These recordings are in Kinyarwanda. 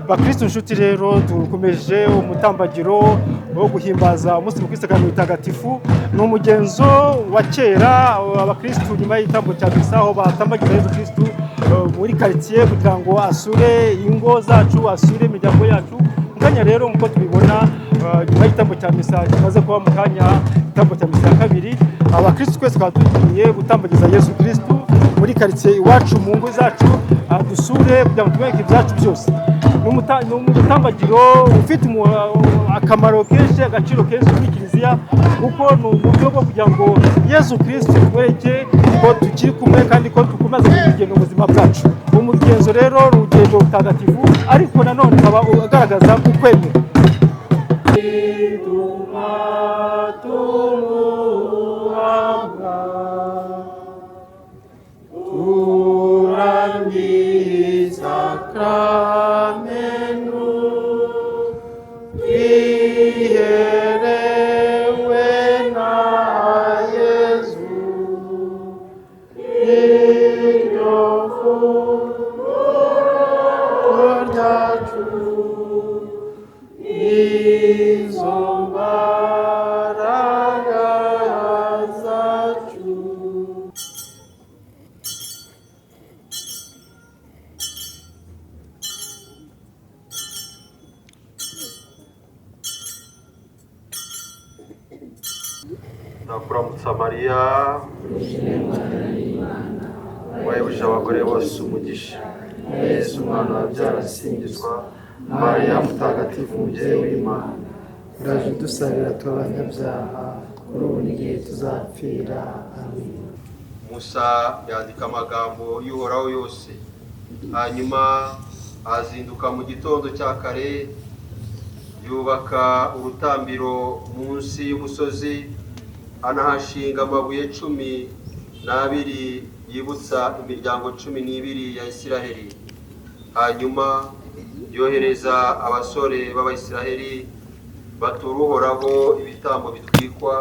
Bakristu nshuti rero, dukomeje umutambagiro wo guhimbaza umunsi mukuru w'Isakaramentu Mutagatifu. Ni umugenzo wa kera, abakristu nyuma y'igitambo cya misa aho batambagiza Yezu Kristu muri karitsiye kugira ngo asure ingo zacu, asure imiryango yacu. Mu kanya rero, nk'uko tubibona, nyuma y'igitambo cya misa kimaze kuba mu kanya, igitambo cya misa ya kabiri, abakristu twese tukaba tugiye gutambagiza Yezu Kristu muri karitsiye iwacu, mu ngo zacu, dusure kugira ngo tumwereke ibyacu byose. Ni umutambagiro ufite akamaro kenshi, agaciro kenshi muri kiliziya, kuko ni uburyo bwo kugira ngo Yezu Kristu tumwereke ko tukiri kumwe kandi ko dukomeza kugenda ubuzima bwacu. Umugenzo rero ni urugendo rutagatifu, ariko nanone ukaba ugaragaza ukwemera. Bituma tumuhabwa, turamye isakramentu twiherewe na Yezu, iryo funguro ryacu, izo mbaraga zacu. Ndakuramutsa Mariya, wahebuje abagore bose umugisha, Yesu umwana wabyara asingizwa. Mariya mutagatifu, umubyeyi w'Imana, Uraje udusabira twe abanyabyaha, kuri ubu n'igihe tuzapfira. Amen. Musa yandika amagambo y'Uhoraho yose. Hanyuma azinduka mu gitondo cya kare, yubaka urutambiro munsi y'umusozi, anahashinga amabuye 12 yibutsa imiryango 12 ya Isiraheli. Hanyuma yohereza abasore b'Abayisiraheli batura Uhoraho ibitambo bitwikwa,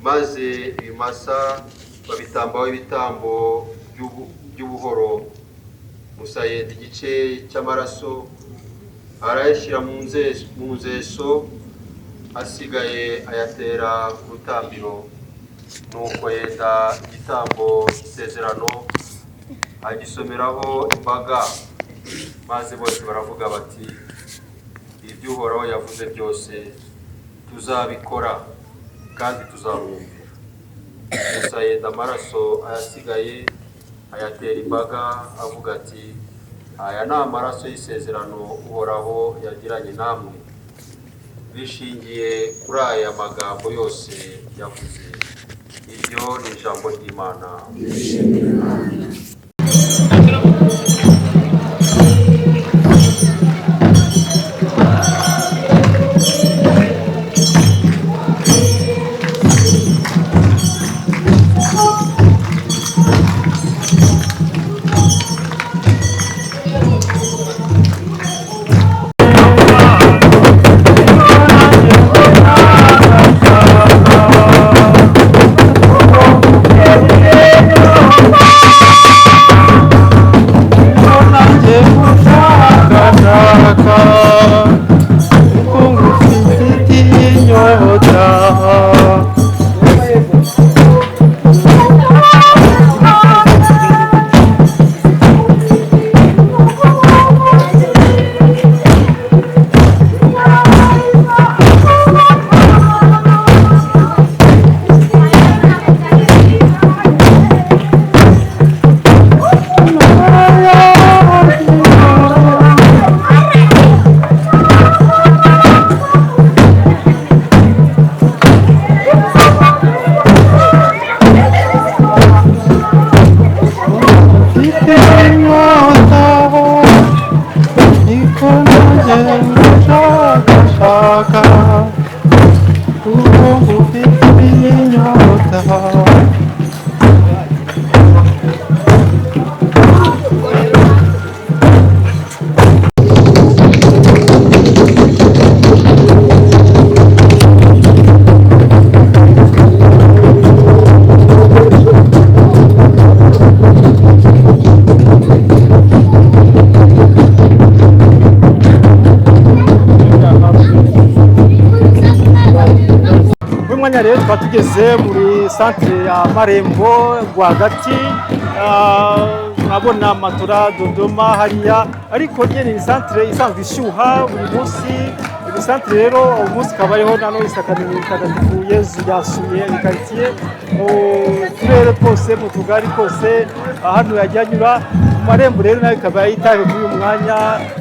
maze ibimasa babitambaho ibitambo by'ubuhoro. Musa yenda igice cy'amaraso arayashyira mu nzeso, asigaye ayatera ku rutambiro. Nuko yenda igitambo cy'isezerano, agisomeraho imbaga, maze bose baravuga bati: "Ibyo Uhoraho yavuze byose tuzabikora kandi tuzamwumvira." Musa yenda amaraso ayasigaye ayatera imbaga, avuga ati: "Aya ni amaraso y'isezerano Uhoraho yagiranye namwe bishingiye kuri aya magambo yose yavuze." Iryo ni ijambo ry'Imana. Nshaka kuko ngufitiye inyota. Mwanya rero tukaba tugeze muri centre ya Marembo rwagati. Urabona Matora Dodoma hariya, ariko nyene ni centre isanzwe ishyuha buri munsi. Ni centre rero uyu munsi ikaba ariho nano isakaramentu mutagatifu Yezu yasuye ikaritsiye, mu turere twose, mu tugari twose hano yagiye anyura. Mu marembo rero nayo ikaba yitaye kuri uyu mwanya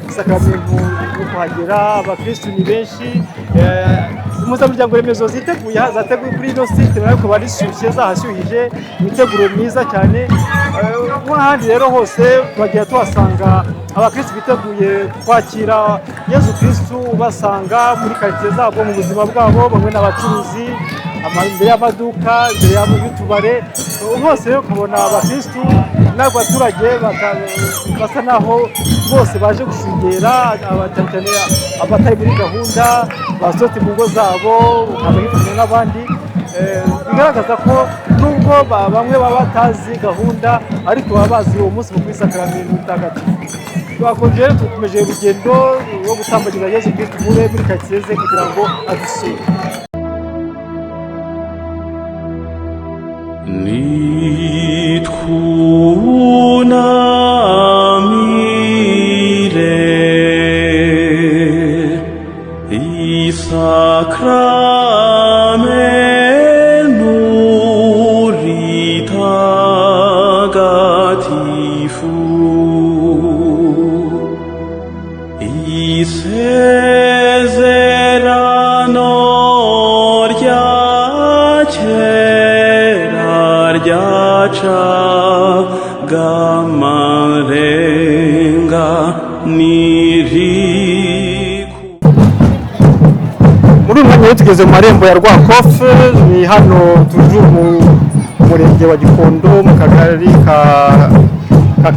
isakaramentu yo kuhagera. Abakristu ni benshi. Impuzamiryango remezo ziteguye, zateguye kuri ino site, nayo ikaba rishyushye, zahashyuhije, imiteguro myiza cyane. Nk'ahandi rero hose twagiye tuhasanga abakristu biteguye kwakira Yezu Kristu ubasanga muri karitsiye zabo, mu buzima bwabo. Bamwe n'abacuruzi imbere y'amaduka, imbere y'utubare hose rero ukabona abakristu n'abaturage basa naho bose baje gushungera, cyane cyane abatari muri gahunda basohotse mu ngo zabo bakaza n'abandi. Bigaragaza ko nubwo bamwe baba batazi gahunda, ariko baba bazi uwo munsi mukuru w'isakaramentu mutagatifu. Twakomeje rero, dukomeje urugendo rwo gutambagiza Yezu Kristu muri karitsiye ze kugira ngo adusure. Nitwunamire isakramentu ritagatifu, isezerano rya kera ryacaga amarenga niriku. Muri uyu mwanya rero tugeze mu marembo ya Rwakofe. Ni hano tuje mu murenge wa Gikondo, mu kagari ka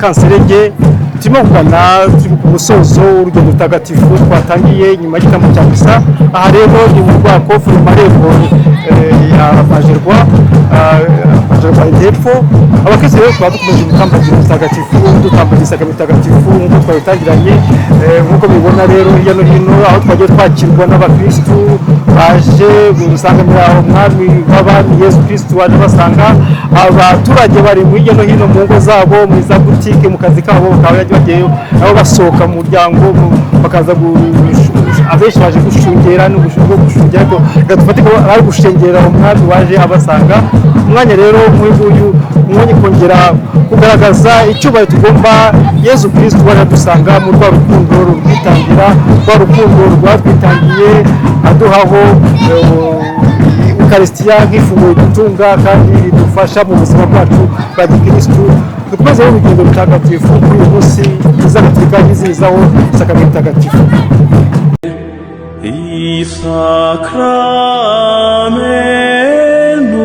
Kanserege. Turimo kugana, turi ku musozo w'urugendo rutagatifu twatangiye nyuma y'igitambo cya misa. Aha rero ni mu Rwakofe, mu marembo ya Majerwa, Majerwa hepfo. Abakristo rero tukaba dukomeje umutambagiro mutagatifu, dutambagira isakaramentu mutagatifu nk'uko twabitangiranye. Nk'uko mubibona rero, hirya no hino aho twagiye twakirwa n'abakristu baje gusanganira umwami w'abami Yezu Kristu waje basanga. Abaturage bari hirya no hino mu ngo zabo, muri za butike, mu kazi kabo, bakaba bagiye nabo basohoka mu muryango bakaza, abenshi baje gushungera no gushungera, ariko reka dufate ko bari gushengera umwami waje abasanga. Umwanya rero nk'uyu nguyu, umwanya kongera kugaragaza icyubahiro tugomba Yezu Kristu waje adusanga mu rwa rukundo rubwitangira, rwa rukundo rwatwitangiye aduhaho ukarisitiya nk'ifunguro ridutunga kandi ridufasha mu buzima bwacu bwa gikristu. Dukomeze rero urugendo rutagatifu kuri uyu munsi Kiliziya Gatolika yizihizaho isakaramentu mutagatifu. Isakramentu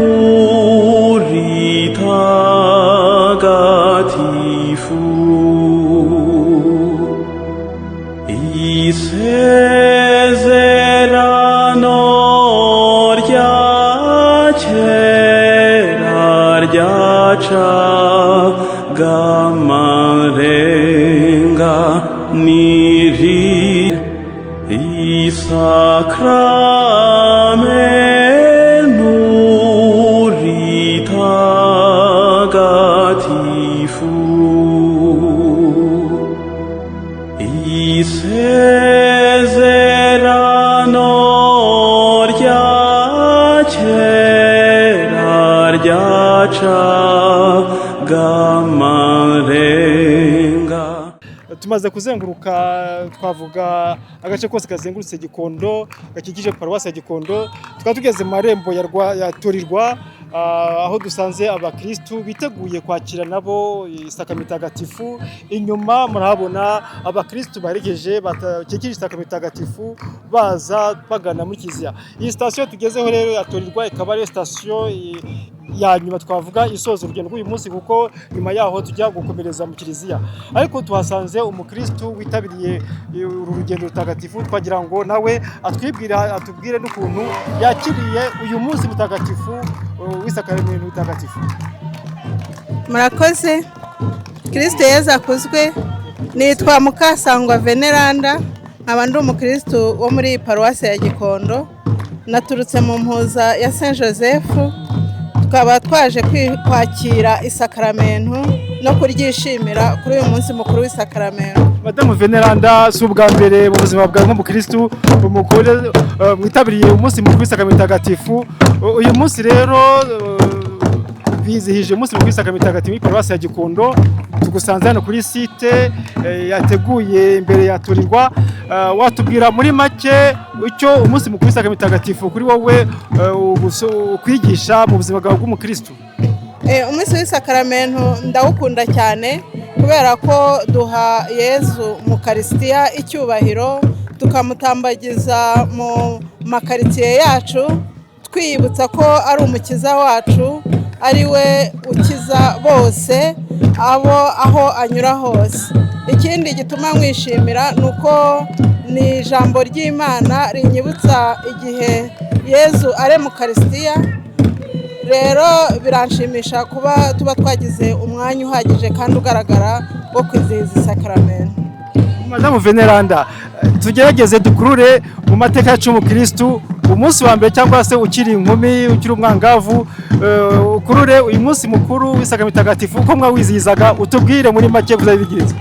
ritagatifu, isezerano rya kera ryacaga amarenga niri isakramentu ritagatifu, isezerano rya kera ryacaga amarenga. Tumaze kuzenguruka, twavuga agace kose kazengurutse Gikondo, gakikije paruwasi ya Gikondo. Tukaba tugeze mu marembo ya Torirwa, aho dusanze abakristu biteguye kwakira nabo isakaramentu mutagatifu. Inyuma murahabona abakristu baherekeje, bakikije isakaramentu mutagatifu, baza bagana muri kiliziya. Iyi sitasiyo tugezeho rero ya Torirwa ikaba ari sitasiyo ya nyuma twavuga isoza urugendo rw'uyu munsi, kuko nyuma yaho tujya gukomereza mu kiliziya. Ariko tuhasanze umukristu witabiriye uru rugendo rutagatifu. Twagira ngo nawe atwibwira, atubwire n'ukuntu yakiriye uyu munsi mutagatifu w'isakaramentu mutagatifu. Murakoze. Kirisito Yezu akuzwe. Nitwa Mukasangwa Veneranda, nkaba ndi umukirisitu wo muri paruwasi ya Gikondo. Naturutse mu mpuza ya Saint Joseph, tukaba twaje kwakira isakaramentu no kuryishimira kuri uyu munsi mukuru w'isakaramentu. Madamu Veneranda, si ubwa mbere mu buzima bwawe nk'umukristu umugore mwitabiriye umunsi mukuru w'isakaramentu mutagatifu. Uyu munsi rero bizihije umunsi mukuru w'isakaramentu mutagatifu muri paruwasi ya Gikondo. Tugusanze hano kuri site yateguye imbere ya Turirwa. Watubwira muri make icyo umunsi mukuru w'isakaramentu mutagatifu kuri wowe ukwigisha mu buzima bwawe bw'umukristu? Umunsi w'isakaramentu ndawukunda cyane kubera ko duha Yezu mu karisitiya icyubahiro, tukamutambagiza mu makaritsiye yacu, twiyibutsa ko ari umukiza wacu, ari we ukiza bose abo aho anyura hose. Ikindi gituma mwishimira ni uko ni ijambo ry'Imana rinyibutsa igihe Yezu ari mu karisitiya. Rero biranshimisha kuba tuba twagize umwanya uhagije kandi ugaragara wo kwizihiza isakaramentu. Madamu Veneranda, tugerageze dukurure mu mateka yacu y'umukristu umunsi wa mbere, cyangwa se ukiri inkumi, ukiri umwangavu, ukurure uyu munsi mukuru w'isakaramentu mutagatifu uko mwawizihizaga, utubwire muri make bigenze.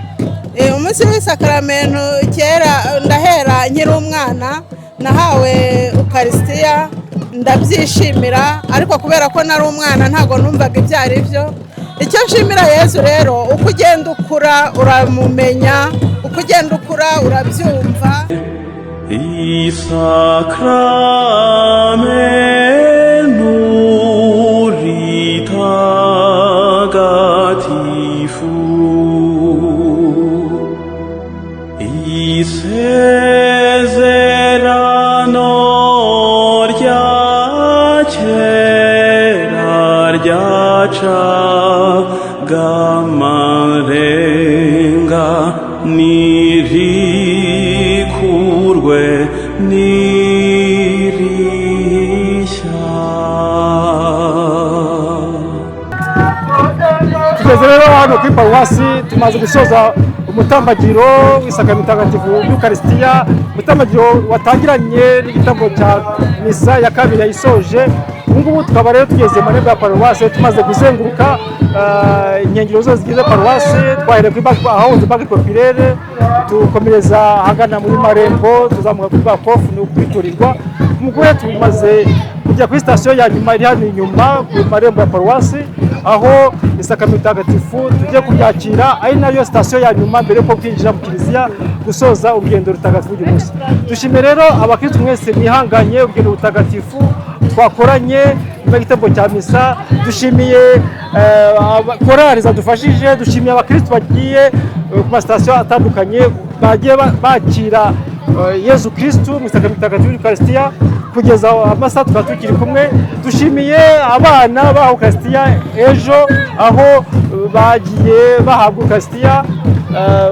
Umunsi w'isakaramentu kera, ndahera nkiri umwana, nahawe ukarisitiya ndabyishimira, ariko kubera ko nari umwana ntabwo numvaga ibyo ari byo. Icyo nshimira Yezu rero, uko ugenda ukura uramumenya, uko ugenda ukura urabyumva. Isakramentu ritagatifu, Isezerano rya kera ryacaga amarenga, nirikurwe n'irishya. Tugeze rero hano kuri paruwasi, tumaze gusoza umutambagiro w'isakaramentu mutagatifu y'Ukarisitiya, umutambagiro watangiranye n'igitambo cya misa ya kabiri yayisoje. Ubu ngubu tukaba rero tugeze mu marembo ya paruwasi, tumaze kuzenguruka inkengero zose zigize paruwasi. Twahereye kuri banki, ahahoze Banque Populaire, tukomereza ahagana muri Marembo, tuzamuka kuri Bakofu ni ukwiturirwa. Umugore tumaze kujya kuri sitasiyo ya nyuma iri hano inyuma ku marembo ya paruwasi, aho isakaramentu mutagatifu tugiye kuryakira, ari nayo sitasiyo ya nyuma mbere yuko kwinjira mu kiliziya gusoza urugendo rutagatifu uyu munsi. Dushimiye rero abakristu mwese mwihanganye urugendo rutagatifu twakoranye nyuma y'igitambo cya misa. Dushimiye korali zadufashije, dushimiye abakristu bagiye ku masitasiyo atandukanye bagiye bakira Yezu Kristu mu isakaramentu mutagatifu y'Ukarisitiya kugeza amasaha tukaba tukiri kumwe. Dushimiye abana ba Ukarisitiya ejo, aho bagiye bahabwa Ukarisitiya,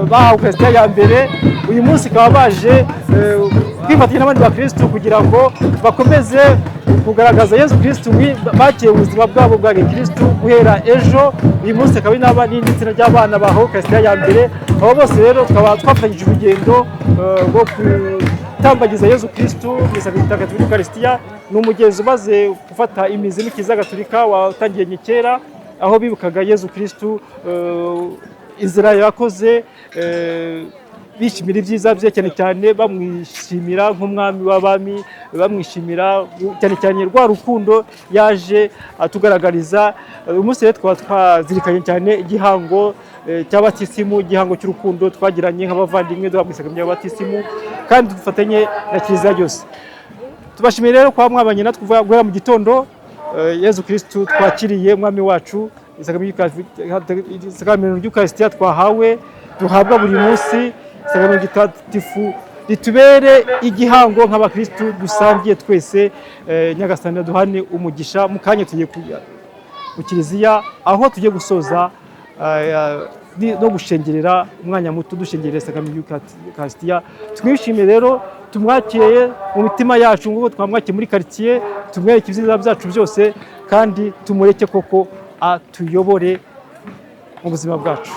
bahawe Ukarisitiya ya mbere, uyu munsi bakaba baje kwifatanya n'abandi bakristu kugira ngo bakomeze kugaragaza Yezu Kristu bakiye ubuzima bwabo bwa gikristu guhera ejo. Uyu munsi akaba ari n'indi tsinda ry'abana bahawe Ukarisitiya ya mbere. Abo bose rero tukaba twafatanyije urugendo rwo gutambagiza Yezu Kristu mu isakaramentu mutagatifu y'Ukarisitiya. Ni umugenzo umaze gufata imizi mu Kiliziya Gatolika, watangiye kera, aho bibukaga Yezu Kristu inzira yakoze, bishimira ibyiza bye, cyane cyane bamwishimira nk'umwami w'abami, bamwishimira cyane cyane rwa rukundo yaje atugaragariza. Uyu munsi rero tukaba twazirikanye cyane igihango cy'abatisimu, igihango cy'urukundo twagiranye nk'abavandimwe duhabwa isakaramentu y'abatisimu, kandi dufatanye na kiliziya yose. Tubashimiye rero kuba mwabanye natwe kuva guhera mu gitondo. Yezu Kristu twakiriye umwami wacu, isakaramentu ry'Ukarisitiya twahawe, duhabwa buri munsi, isakaramentu gitagatifu ritubere igihango nk'abakristu dusangiye twese. Nyagasani aduhane umugisha. Mu kanya tugiye ku kiliziya, aho tugiye gusoza no gushengerera umwanya muto, dushengerera isakaramentu y'Ukarisitiya. Twishimiye rero, tumwakiriye mu mitima yacu ngo twamwakiriye muri karitsiye, tumwereke ibyiza byacu byose, kandi tumureke koko atuyobore mu buzima bwacu.